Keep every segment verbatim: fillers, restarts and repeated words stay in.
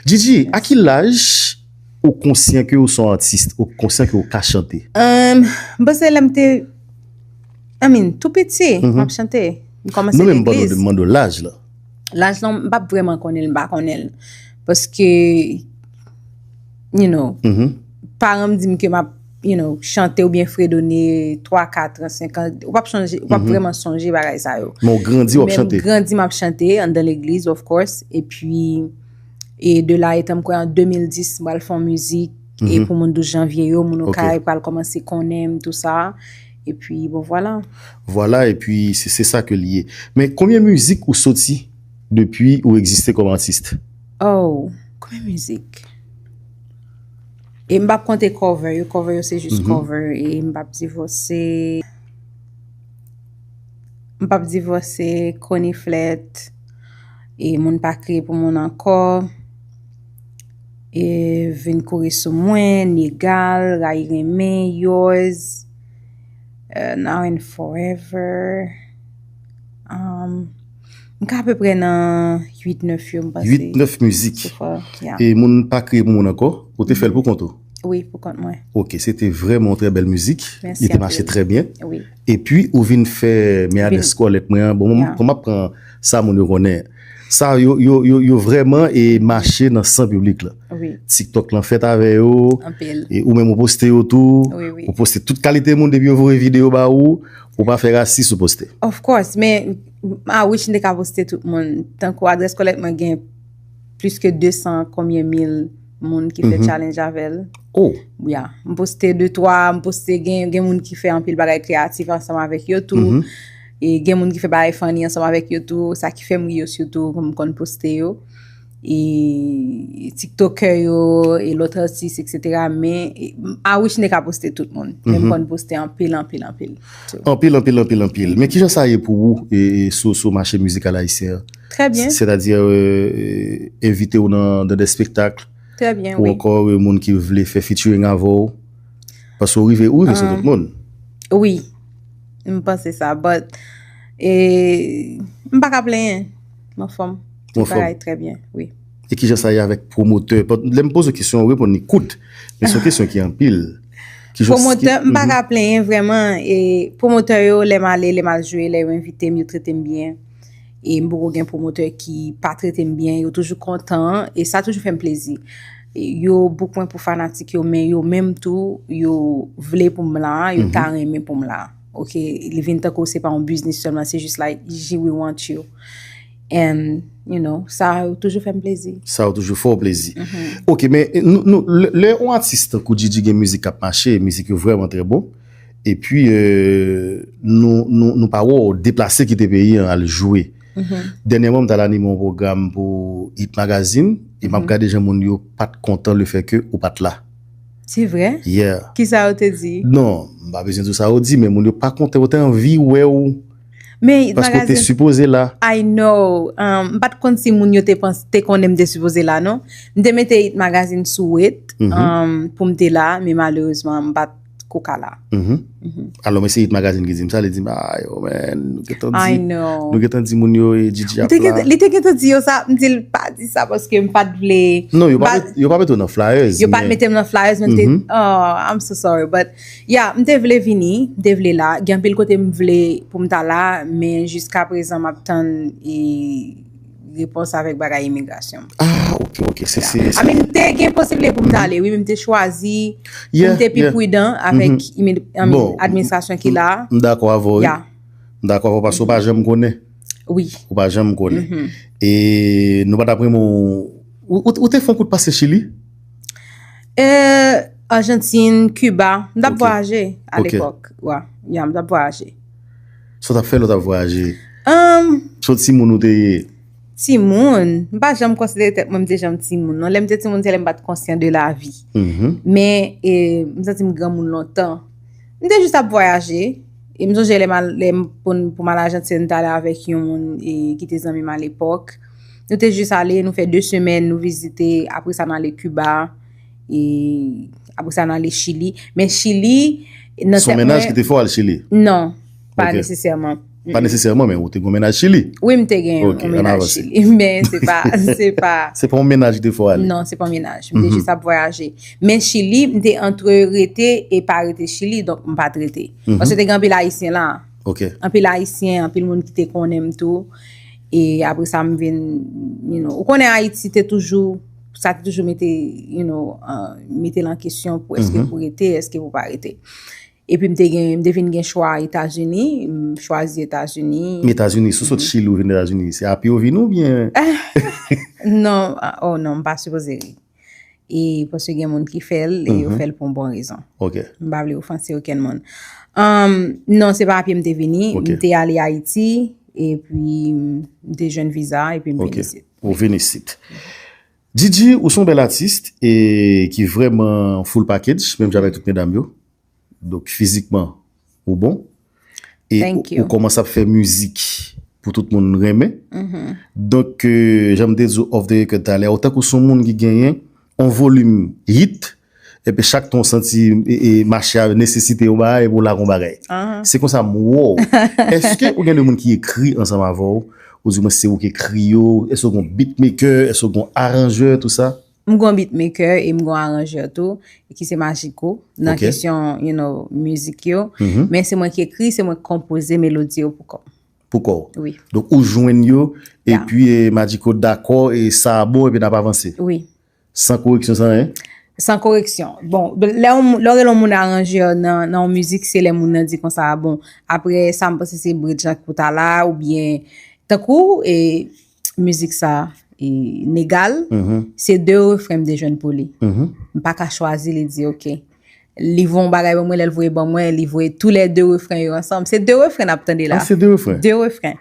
Gigi, a ki laj ou konsyan ke ou se yon atis, ou konsyan ke ou ka chante? Um, m panse lè m te, I mean, tou piti, m ap chante. M kòmanse legliz. Non, men m mande w laj la. Laj lan, m p ap vrèman konnen l, m pa konnen l. Paske, you know, paran m di m ke m ap, you know, chante oubyen fredone twa, kat an, senk an, ou p ap chanje, ou p ap vrèman sonje bagay sa yo. Men w grandi, w ap chante. Men m grandi, m ap chante, anndan legliz, of course. Epi, e de la, etan m kwè an de mil dis, m pral fè yon mizik, e pou moun douz janvye yo, moun Okay pral kòmanse konnen m, tou sa. Epi, bon, vwala. Vwala, epi se se sa ke l ye. Men konbyen mizik ou soti depi ou egziste kòm atis? Oh, konbyen mizik? E m p ap konte cover yo, cover yo se jis cover, e m p ap divòse, m p ap divòse, Koniflèt, e moun pa kriye pou moun ankò, e vin kouri sou mwen, Negal, Rayi Renmen, Yours, uh, Now and Forever. Um, m ka apeprè nan uit nèf yo, m panse. Uit nèf mizik. So far, yeah. E moun pa kriye pou moun ankò, ou te fè l pou kont ou? Wi, pou kont mwen. Ok, se te vrèman yon trè bèl mizik. Li te mache trè byen. Wi. Epi, ou vin fè Meyadès Kòlèt mwen an. Bon, mwen, mwen ap pran sa moun yo konnen. Sa yo, yo, yo, yo vrèman e mache nan san piblik la. Wi. TikTok lan fèt avè yo. Anpil. E ou menm ou poste yo tou. Wi, wi. Ou poste tout kalite moun depi yo voye videyo ba ou. Ou pa fè rasis ou poste. Of course, men I wish m te ka poste tout moun. Tankou Adrès Kòlèt mwen gen plis ke de san konbyen mil moun ki fè challenge avè l. Oh. Yeah. M poste de twa, m poste gen, gen moun ki fè anpil bagay kreyatif ansanm avèk yo tou. E gen moun ki fè bagay funny ansanm avèk yo tou. Sa ki fè m ri yo sitou, m konn poste yo. E TikTokè yo, e lòt atis, etsetera. Men, e, I wish m te ka poste tout moun. Men m konn poste anpil, anpil, anpil. Anpil, anpil, anpil, anpil. Men kijan sa ye pou ou, e, e sou, sou mache mizikal ayisyen an? Trè byen. Sètadi, e, e, envite w nan, nan de spektak. Trè byen, wi. Ou ankò, e, moun ki vle fè featuring avè w. Paske ou rive, ou rive sou tout moun. Wi. M panse sa, but, e, m pa ka plenyen. M anfòm. Tout bagay trè byen, wi. E kijan sa ye avèk pwomotè? Lè m poze w kesyon, ou reponn li kout. Men se yon kesyon ki anpil. Pwomotè, m pa ka plenyen vrèman. E pwomotè yo, lè m ale, lè m al jwe, lè yo envite m, yo trete m byen. E m poko gen pwomotè ki pa trete m byen, yo toujou kontan, e sa toujou fè m plezi. E yo book mwen pou fanatik yo, men yo menm tou, yo vle pou m la, yo ta renmen pou m la. Ok, li vin tankou se pa yon biznis sèlman, se jis like, Gigi, we want you. And, you know, sa yo toujou fè m plezi. Sa yo toujou fè w plezi. Ok, men nou, nou, lè, lè yon atis tankou Gigi gen mizik k ap mache, mizik yo vrèman trè bon, epi, e, nou, nou, nou pa wè w deplase kite peyi an al jwe. Dènyèman, m t al anime yon pwogram pou Hit Magazine, e m ap gade jan moun yo pa t kontan lefètke ou pa t la. Se vre? Yeah. Kisa yo te di? Non, m pa bezwen di w sa yo di, men moun yo pa kontan, yo te anvi wè w. Men Hit Magazine. Paske w te sipoze la. I know. Um, m pa t konn si moun yo te panse, te konnen m te sipoze la, non. M te mete Hit Magazine sou wait, um, pou m te la, men malerezman, m pa t ko ka la. Alò, men se Hit Magazine ki di m sa, li di m, "Ayo, man, nou gentan di, nou gentan di moun yo, e, Gigi ap la." Li te gentan di yo sa, m di l pa di sa paske m pa t vle. Non, yo pa met, yo pa met ou nan flyers. Yo pa t mete m nan flyers, men m te, oh, I'm so sorry, but, yeah, m te vle vini, m te vle la. Gen anpil kote m vle pou m ta la, men jiska prezan m ap tann, e, repons avèk bagay imigrasyon. Ah, ok, ok. Se, se, se. I mean, m te gen posiblite pou m t ale, wi, men m te chwazi pou m te pi pridan avèk administrasyon ki la. M dakò avè w, wi. M dakò avè w paske w pa janm konnen. Wi. Ou pa janm konnen. E nou pa t ap renmen w, ou, ou te fè yon kout pase Chili? E, Ajantin, Kiba. M t ap vwayaje alepòk. Wi, ya, m t ap vwayaje. Sa w t ap fè lè w t ap vwayaje? Sot timoun ou te ye? Timoun? M pa janm konsidere tèt mwen m te janm timoun, non. Lè m te timoun, se lè m pa t konsyan de lavi. Men, e, m santi m granmoun lontan. M te jis ap vwayaje. E m sonje lè m al, lè m pou, pou m al Ajantin, m t ale avèk yon moun, e, ki te zanmi m alepòk. Nou te jis ale, nou fè de semèn, nou vizite. Apre sa, n ale Kiba. E apre sa, n ale Chili. Men Chili, nan tèt mwen. Se yon mennaj ki te fè w al Chili? Non, pa nesesèman. Pa nesesèman, men ou te gen yon mennaj Chili. Wi, m te gen yon mennaj Chili, men se pa, se pa. Se pa yon mennaj ki te fè w ale. Non, se pa yon mennaj. M te jis ap vwayaje. Men Chili, m te antre rete e pa rete Chili, donk m pa t rete. Paske te gen anpil Ayisyen la. Anpil Ayisyen, anpil moun ki te konnen m tou. E apre sa, m vin, you know, ou konnen Ayiti te toujou, sa te toujou mete, you know, uh, mete l an kesyon pou èske pou rete, èske pou pa rete. Epi m te gen, m te vin gen chwa Etazini, m chwazi Etazini. Men Etazini, si w sot Chili ou vin Etazini, se a pye ou vin oubyen? Non, oh non, m pa sipoze ri. E paske gen moun ki fè l e yo fè l pou yon bon rezon. M pa vle ofanse okenn moun. Um, non, se pa a pye m te vini. M te ale Ayiti, epi m te jwenn viza, epi m vin isit. Ou vin isit. Didi, ou se yon bèl atis e ki vrèman full package, menm jan avèk tout medam yo. Donk, fizikman, ou bon. E ou kòmanse ap fè mizik pou tout moun renmen. Donk, euh, jan m te di w off the record talè, ou tankou se yon moun ki genyen yon volim hit, epi chak tan w santi e, e mache a nesesite yon bagay, epi w lage yon bagay. Se konsa m wè w. Èske ou gen de moun ki ekri ansanm avè w? Ou di mwen se ou ki ekri yo? Èske ou gen yon beatmaker? Èske ou gen yon aranjè, tou sa? M gon beatmaker e m gon aranjè tou, ki se Magico, nan kesyon, you know, mizik yo. Men se mwen ki ekri, se mwen ki konpoze melodi yo pou kò m. Pou kò w. Wi. Donk ou jwenn yo, epi eh, Magico dakò, e sa bon, epi n ap avanse. Wi. San koreksyon, san anyen? San koreksyon. Bon, lè w lè w rele yon moun aranjè nan, nan yon mizik, se lè moun nan di konsa, bon, apre sa, m panse se bridge lan ki pou ta la, oubyen, tankou, e, mizik sa, e, Negal, se de refren m te jwenn pou li. M pa ka chwazi li di, ok. Li voye yon bagay ban mwen, lè l voye ban mwen, li voye toulède refren yo ansanm. Se de refren n ap tande la. Ah, se de refren? De refren.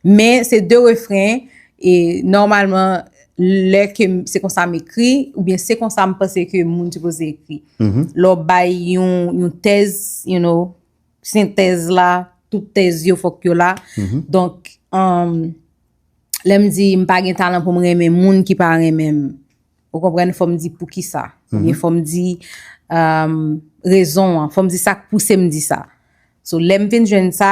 Men se de refren, e nòmalman, lè ke m- se konsa m ekri, oubyen se konsa m panse ke moun sipoze ekri. Lè w bay yon, yon tèz, you know, sentèz la, tout tèz yo fòk yo la. Donk, um, lè m di m pa gen talan pou m renmen moun ki pa renmen m, ou konprann, fò m di poukisa. Oubyen fò m di, um, rezon an, fò m di sa k pouse m di sa. So, lè m vin jwenn sa,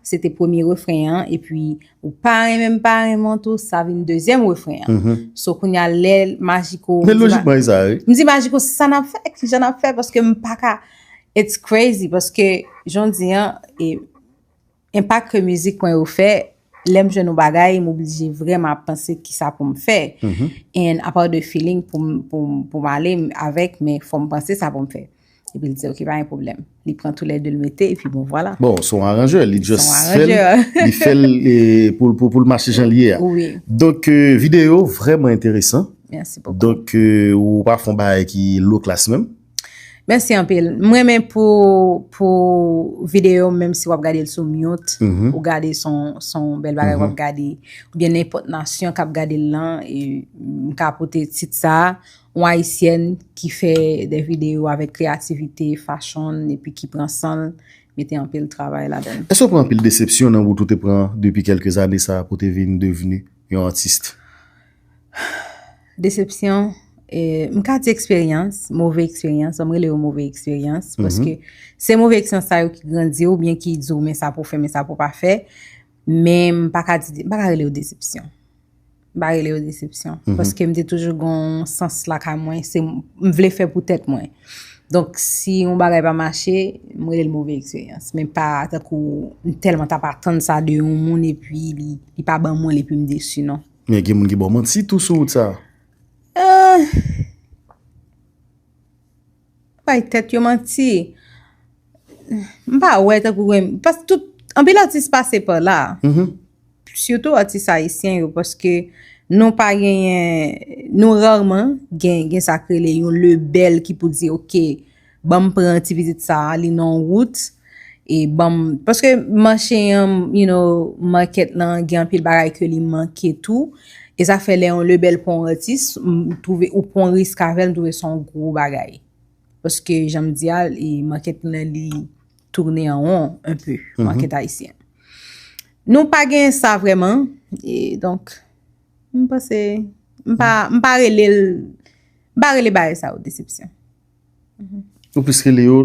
se te premye refren an, epi ou pa renmen m, pa renmen w tou, sa vin dezyèm refren an. So, kounye a, lè Magico, m di, lojikman, e sa, wi. M di Magico, sa n ap fè, kijan n ap fè, paske m pa ka, it's crazy, paske, jan w di an, e, enpak ke mizik mwen yo fè, lè m jwenn yon bagay, m oblije vrèman ap panse kisa pou m fè. And apa de feeling pou m, pou m, pou m ale avèk, men fò m panse sa pou m fè. Epi l di, ok, pa gen pwoblèm. Li pran toulède, l mete, epi bon, vwala. Bon, se yon aranjè, li just fè l, li fè l, eh, pou, pou, pou l mache jan l ye a. Wi. Donk, eh, videyo vrèman enteresan. Mèsi bokou. Donk, eh, ou pa fè yon bagay ki low class menm. Mèsi anpil. M renmen pou, pou videyo, menm si w ap gade l sou mute, ou gade son, son bèl bagay w ap gade, oubyen nenpòt nasyon k ap gade l lan, e m ka pote tit sa a, yon ayisyèn ki fè de videyo avèk kreyativite, fashion, epi ki pran san l, mete anpil travay ladan l. Èske w pran anpil desepsyon nan wout ou te pran depi kèlke zane sa a pou te vin devni yon atis? Desepsyon, e, m ka di eksperyans, move eksperyans, ban m rele yo move eksperyans, paske se move eksperyans sa yo ki grandi w, oubyen ki di w, men sa pou w fè, men sa pou w pa fè, men m pa ka di, m pa ka rele yo desepsyon. M pa rele yo desepsyon, paske m te toujou gon sans lakay mwen, se m vle fè pou tèt mwen. Donk, si yon bagay pa mache, m rele l move eksperyans, men pa tankou m tèlman t ap atann sa de yon moun, epi li, li pa ban mwen l, epi m desi, non. Men gen moun ki ba w manti tou sou wout sa a? Ah, bay tèt yo manti. M pa wè tankou gen, paske tout, anpil atis pase pa la. Sitou atis ayisyen yo, paske nou pa genyen, nou rarman gen, gen sa k rele yon lebèl ki pou di, ok, ban m pran ti pitit sa a, li nan yon wout, e ban m, paske mache an, you know, makèt lan, gen anpil bagay ke li manke tou, e sa fè lè yon lebèl pran yon atis, m twouve, ou pran risk avè l, m twouve se yon gwo bagay. Paske, jan m di a, e makèt lan, li tounen an won, enpe, makèt ayisyen. Nou pa gen sa vrèman, e donk, m panse, m pa, m pa rele l, m pa rele bagay sa yo desepsyon. Ou plis rele yo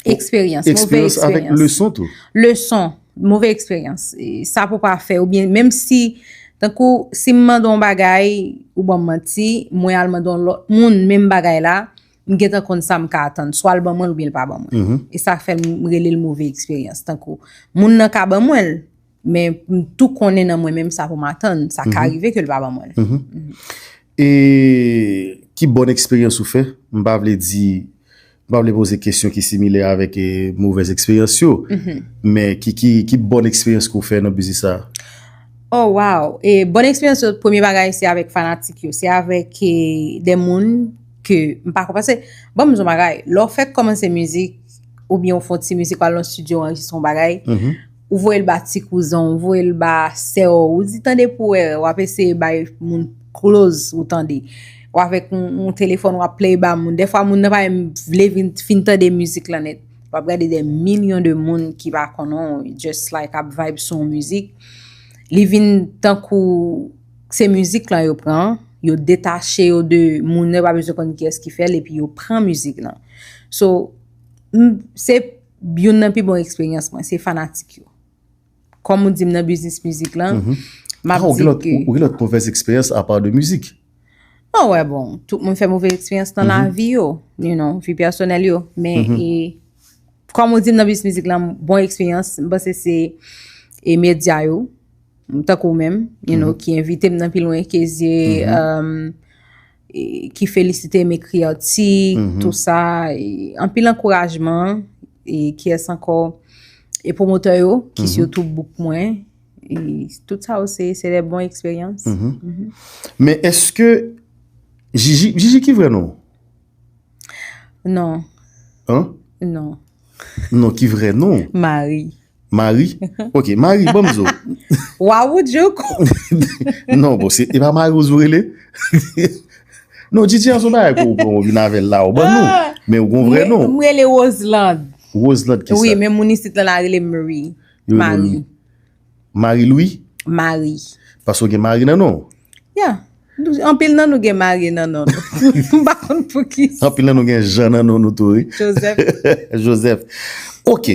eksperyans, move eksperyans. Eksperyans avèk leson tou. Leson, Move eksperyans. E sa pou pa fè, oubyen menm si, tankou si m mande yon bagay, ou ban m manti, mwen al mande yon lòt moun menm bagay la, m gentan konn sa m ka atann. Swa l ban mwen l oubyen l pa ban mwen. E sa fè m rele l move eksperyans. Tankou, moun nan ka ban mwen l, men m tou konnen nan mwen menm sa pou m atann. Sa ka rive ke l pa ban mwen l. E ki bòn eksperyans ou fè? M pa vle di, m pa vle poze kesyon ki similè avèk e, movèz eksperyans yo. Men ki, ki, ki bòn eksperyans ke w fè nan biznis sa? Oh wow. E bòn eksperyans yo, premye bagay se avèk fanatik yo. Se avèk e, de moun ke m pa konn. Paske, ban m di w yon bagay, lè w fèk kòmanse mizik, oubyen w fè yon ti mizik, w al nan estidyo, w anrejistre yon bagay, ou voye l ba ti kouzen w, ou voye l ba sè w, ou di tande pou wè, w ap eseye bay moun close ou tande. Ou avèk yon, yon telefòn, w ap play ba moun. Dèfwa moun nan pa menm vle vin, fin tande mizik lan nèt. W ap gade de milyon de moun ki pa konnen w, just like ap vibe sou yon mizik. Li vin tankou se mizik lan yo pran, yo detache yo de moun nan, yo pa bezwen konn kiyès ki fè l, epi yo pran mizik lan. So, m, se youn nan pi bon eksperyans mwen, se fanatik yo. Kòm ou di m nan biznis mizik lan, m ap di ke... Ou gen lòt movèz eksperyans apa de mizik? Oh, wè, bon, tout moun fè move eksperyans nan lavi yo, you know, vi pèsonèl yo. Men, e, kòm ou di m nan biznis mizik lan, bon eksperyans, m panse se e medya yo, tankou ou menm, you know, ki envite m nan pi lwen, Kezye, um, e, ki felisite m, ekri atik, tou sa, e, anpil ankourajman, e kiyès ankò, e pwomotè yo, ki sitou book mwen, e tout sa yo se, se de bon eksperyans. Men èske Jiji, Jiji ki vrè non? Non. Hein? Non. Non, ki vrè non? Marie. Marie? Ok, Marie, ban m di w. Waw, ou jouk. Non, bon, se, e pa Marie ou rele? Non, Jiji an se yon bagay ke ou pran ou vin avè l la, ou ban nou. Men ou gon vrè non. M rele Roseland. Roseland ki sa? Wi, men moun isit lan la rele m Marie. Marie. Marie Louis? Marie. Paske w gen Marie nan non w? Yeah. Anpil nan nou gen Marie nan non nou. M pa konn poukisa. Anpil nan nou gen Jean nan non nou tou, wi. Joseph. Joseph. Ok.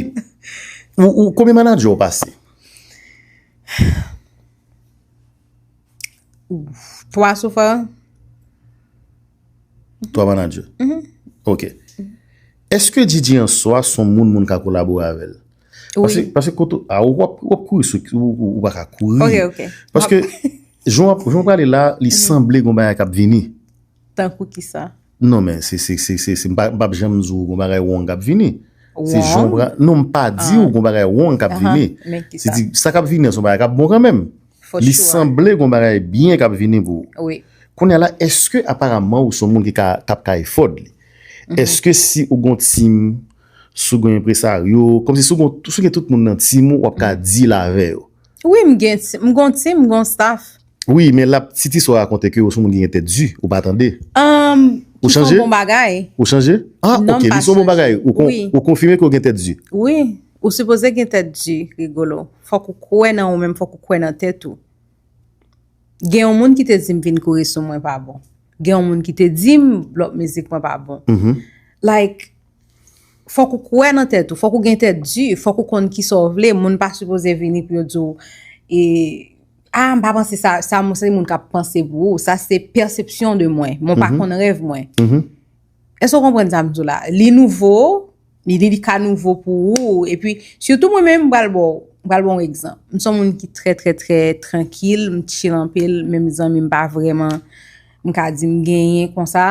Ou, ou, konbyen manadjè ou pase? Twa so far. Twa manadjè. Ok. Èske Jiji an swa se yon moun moun ka kolabore avè l? Paske, paske kote a, ou ap, ou ap kouri sou, ou, ou, ou pa ka kouri. Ok, ok. Paske, jan w ap, jan w ap pale la, li sanble gon bagay k ap vini. Tankou kisa? Non, men se, se, se, se, se, m pa, m p ap janm di w gon bagay wrong k ap vini. Se jan w pra-, non, m pa di w gon bagay wrong k ap vini. Men kisa? Se di, sa k ap vini an se yon bagay k ap bon kanmenm. Li sanble gon bagay byen k ap vini pou ou. Wi. Kounye a la, èske aparaman ou se yon moun ki ka, k ap ka efòd li? Èske si ou gon team, si ou gon enpresaryo, kòmsi si ou gon, si ou gen tout moun nan team ou, w ap ka deal avè yo? Wi, m gen, m gon team, m gon staff. Wi, men l ap, si ti sou rakonte ke ou se yon moun ki gen tèt di, ou pa tande. Um, Ou chanje? Bon bagay. Ou chanje? Ah, ok, li se yon bon bagay. Ou, kon, ou konfime ke ou gen tèt di. Wi, ou sipoze gen tèt di, Rigolo. Fòk ou kwè nan ou menm, fòk ou kwè nan tèt ou. Gen yon moun ki te di m vin kouri sou mwen pa bon. Gen yon moun ki te di m lòt mizik mwen pa bon. Like, fòk ou kwè nan tèt ou, fòk ou gen tèt di, fòk ou konn kisa w vle. Moun pa sipoze vini pou yo di w, e, ah, m pa panse sa, sa moun, se moun k ap panse pou ou. Sa se pèsepsyon de mwen. Mwen pa konn rèv mwen. Èske w konprann sa m di w la? Li nouvo, li, li ka nouvo pou ou. Epi, sitou mwen menm, m pral ba w, m pral ba w yon egzanp. M se yon moun ki trè, trè, trè trankil, m chill anpil, menm zanmi m pa vrèman, m ka di m genyen konsa.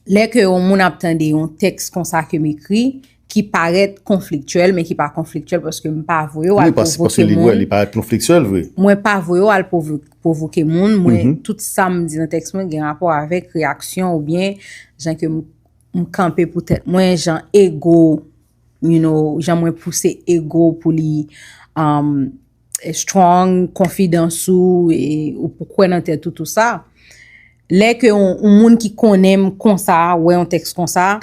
Lè ke yon moun ap tande yon tèks konsa ke m ekri, ki parèt konfliktyèl, men ki pa konfliktyèl paske m pa voye w al pwovoke moun. Wi, paske li parèt konfliktyèl, vre. Mwen pa voye w al pwovo-, pwovoke moun. Mwen, tout sa m di nan tèks mwen gen rapò avèk reyaksyon oubyen jan ke m, m kanpe pou tèt mwen, jan ego, you know, jan mwen pouse ego pou li, um, strong, konfidans ou, e, ou pou kwè nan tèt ou, tou sa. Lè ke yon, yon moun ki konnen m konsa, wè yon tèks konsa,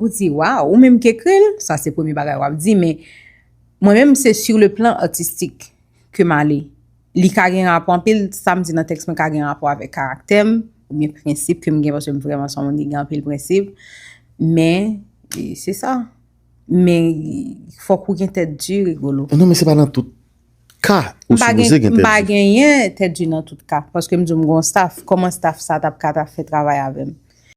ou di, waw, ou menm ki ekri l, sa se premye bagay w ap di, men mwen menm se sur le plan artistique ke m ale. Li ka gen rapò anpil, sa m di nan tèks mwen ka gen rapò avèk karaktè m, oubyen prensip ke m gen, paske m vrèman se yon moun ki gen anpil prensip. Men, e, se sa. Men fòk ou gen tèt di, Rigolo. Non, men se pa nan tout ka ou M pa sipoze gen- gen m pa tèt di. Genyen tèt di nan tout ka. Paske m di w m gon staff. Kòman staff sa t ap ka ta fè travay avè m?